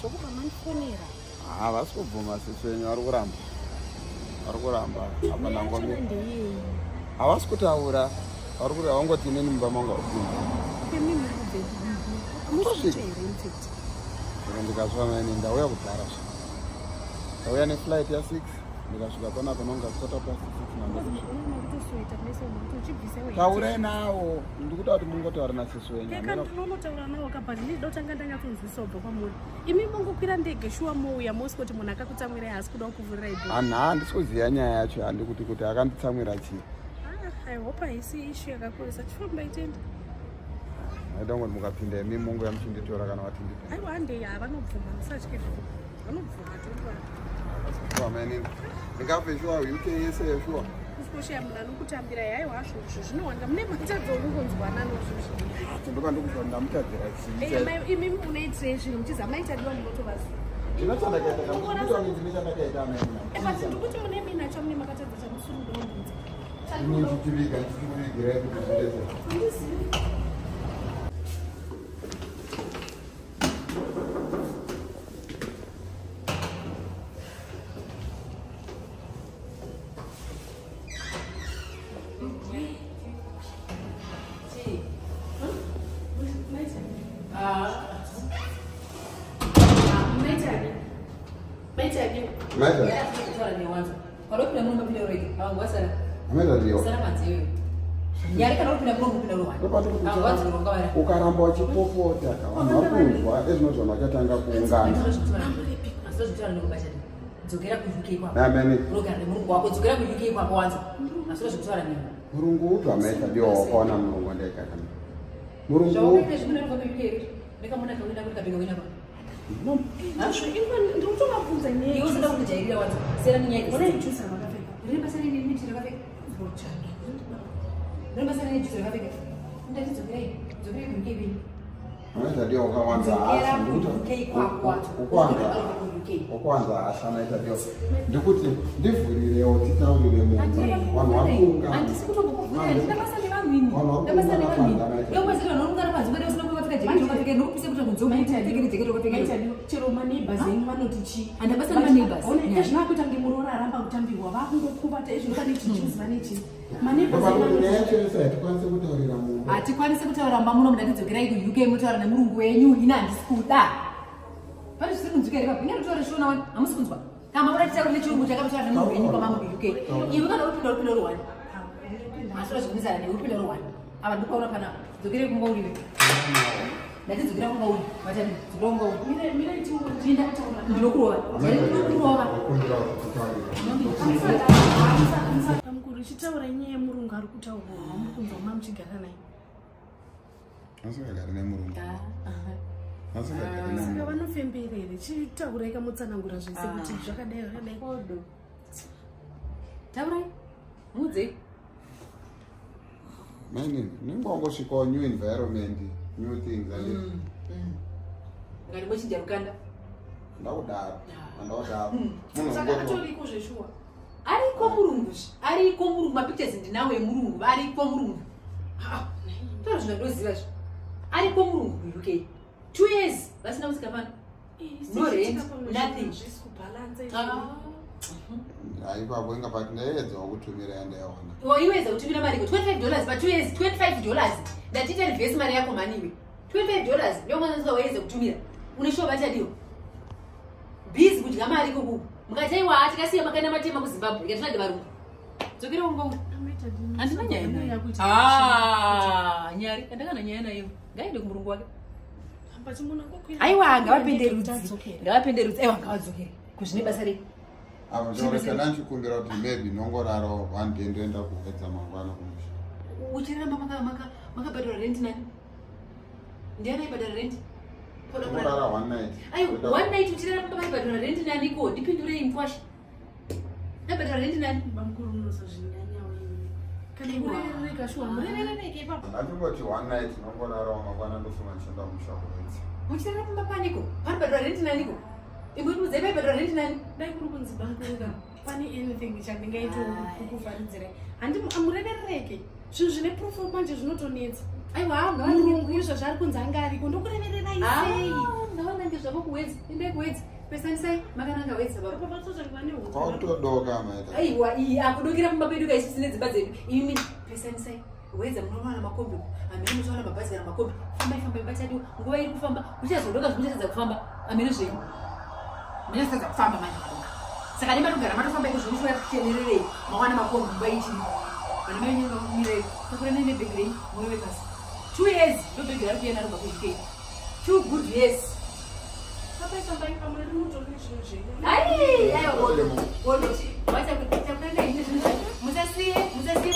Zvokubva mandifonera. Havasi kubvuma sisi wenyu, vari kuramba. Vari kuramba. Apa Nyaya yacho ndeyei? Havasi kutaura. Vari kuti havangoti inini mumba mangu haupindi. Imi muri kubvepi? Hamusi here in fact? Saka ndikasvika maini ndauya kudhara zve. Ndauya neflight ya 6 ndikasvika panapa nonga 6:15 nandokusvika. Makutosweta mese umu uchibvisa wewe. Taurai nawo, ndikuda kuti mungotaura nasisi wenyu. Keka ndinonotaura nawo ka but ndinoda kutanga ndanyatsonzwisa kubva kwamuri. Imi mongokwira ndege shuwa mouya mosi kuti munhu akakutsamwirai haasi kuda kukuvhurirai door. Hanha, handisi kuziva nyaya yacho, handi kuti akanditsamwira chii. Ah, I hope haisi issue yakakurisa. Chifambai tiende. Ndaida kungoti mukapinda imi munguya muchinditora kana vati ndipinde. Aiwa handei, havanobvuma musatye. Vanobvuma tongwara. Shuwa mainini. Ndingafe shuwa UK yese shuwa. Kusikoshaya munhu anokutambirai haiwa zvinhu zvinowanda mune matadzo okungonzwanana izvozvo. Ndoka ndikuziva kuti ndamutadzira chii. Eye mai imi munoitirei zvinhu muchiziva maitadiwa munotovaziva. Ndine chandakaita kamukuita kunge ndine chandakaita mainini. But ndikuti mune minacho mune makatadza chamusiri kuda Ini ndichiviga ndichikuvigirai kuti zviite sei. Handizivi. Ukaramba uchipopota vanhu vari kunzwa ezvino zvanhu vachatanga kuungana. Dzokera kuUK kwako. Namene. Unogara nemurungu wako, dzokera kuUK kwako wanzo. Asina zvekutaura newe. Murungu upi amaita ndiwo wakaona murungu wandaigara. Murungu Zvaunoita zvimwe ndinobva kuUK here? Ndikamona kawina kuti kapinga wina pa. Ndikutovabvunza nyaya. Iwe usada kundijairira wanzo. Siyana nenyaya idzi. Ona ijuzi ramakapfeka. Rine basa rei nemichi rakapfeka? Rine basa rei nejuzi rakapfeka? Ndati dzokerai, dzokerai kuUK kwenyu. Amaita ndiwo wakawanza hasha. Dzokera kuUK kwako wanzo. Wakawanza hasha amaita ndiwo. Ndikuti ndivhurirewo titaurire mumba. Vanhu vari kuungana. Handisi kutombokuvhurira, handina basa nevanhu ini. Vanhu vari Ndina basa kuungana nevanhu ini. panze amaita. Iwe kwazira vanhu vari kuungana panze, kwete usina kupfeka jeketi wakapfeka, ndinokupisa kuti kunze uku, pfekere jeketi wakapfeka. Chero maneighbors enyu vanoti chii? Handina basa nemaneighbors. Ona izvino akuita kunge muroora aramba kutambirwa vakungokuvata izvino pane chijuzi vane chii. Maneighbors enyu Ndopati nyaya vanoti yacho yese hatikwanisi kutaurira mumba. Hatikwanisi kutaura mba muno mudati dzokerai kuUK mutaura nemurungu wenyu, ini handisi kuda. Pane zvisiri kunzwika here papo? Inga nditaura shona wani, hamusi kunzwa. Kana makuda titaure nechirungu chakataura nemurungu wenyu kwamambo kuUK. Iwe kana uripinda uripinda uri one. Asina zvekumisana newe uripinda uri one. Ava ndikuona panapa. Dzokerei kumba uriwe. Ndati dzokera kumba uri. Vatani, dzokera kumba uri. mire mire Pinda, ndinokurova. Ndinokurova. Ndikumbira kuti titaurire. Pamukuru ichitaura nyaya yemurungu ari kutaurwa wamuri kunzwa mamuchigara naye. Asingagari nemurungu. Asingagari Saka nemurungu. vanofembera here? Chitaurai kamutsanangura zvese kuti zvakadai zvakadai. Kodo. Taurai. Muudzei. Mainini, unenge wangosvikawo new environment, new things. Ngati mochinja rukanda. Ndakudaro. Andakudaro. Munhu Saka ungoti atoriko zveshuwa. Ariko murungu zve. Ariko murungu mapictures ndinawo emurungu. Ariko murungu. Taura zvinhu zvandoziva zve. Ariko murungu kuUK. 2 years vasina kusvika pano. No rent, nothing. Zvisi kubhalansa. Ah. ipapo inga pati ndaiedzawo kutumira yandaiwana. Iweza kutumira mari iko $25 pa 2 years $25. Ndatiita reverse mari yako mani iwe. $25 ndio mwanzo waiweza kutumira. Une sure vachadiwa. Busy kudya mari ikoku. Mukati aiwa tikasiya makaenda matema kuZimbabwe ikatinade varungu. Dzokera kumba uko. Handina nyaya nayo. Ah, nyari, andakana nyaya nayo. Ngaende kumurungu wake. Aiwa, ngavapinde rudzi. Ngavapinde rudzi. Aiwa, ngavadzokere. Kuzvine basa rei? Apa ndoreka ndichikumbira kuti maybe nongorarawo one day ndoenda kuwedza mangwana kumusha. Uchiramba makabhadhara rent nani? Ndiani aibhadhara rent? Poda kurara. Ngorara one night. Aiwa, one night uchirara maibhadhara rent nani ko? Ndipindurei mukwasha. Aibhadhara rent nani? Bamukuru munozozvinyanyawo imi. Kana murerereka shuwa murerereke ipapo. Ndachingoti one night nongorarawo mangwana ndofunga ndichienda kumusha kuwedza. Muchirara pamba paniko? Panobhadhara rent naniko? Imbotiudzai paibhadhara rent nani? Dai kuri kunzi bamukuru ka pane anything chandingaitokukuvharidzirai. Handi murerereke. Zvinhu zvine proof manje zvinotonetsa. Aiwa, Murungu izvozvo ari kunzi anga ariko ndokurevererai sei? Ngavanange zvavo kuwedzi, endai kuwedzi, pesanisai makananga wedzi baba. Apa vatotanga nehuku. Kwakutodoka maita. Aiwa, iyi akudokera mumba pedu kaisi tine dzimba dzedu. Imi pesanisai wedza, munowana makombi uko, amene muchawana mabhazi kana makombi. Fambai, fambai bachadiwa, nguva iri kufamba. Kuchazodoka zvimuchatadza kufamba, amene zvenyu muchatadza kufamba manje madoka. Saka nematogara matofamba iko zvomuswera kutendererei, mawana makombi nguva ichiri. Vana mai venyu vakakumirai, takuranai nebhegi renyu murove pasi. 2 years ndo bhegi rari kuenda robva kuUK, 2 good years. Fambai, fambai, pamwe rinotori nezvinhu zvenyu. Ai, aiwa, godo godo, wachakuranai nezvinhu zvenyu, musasiye, musasiye.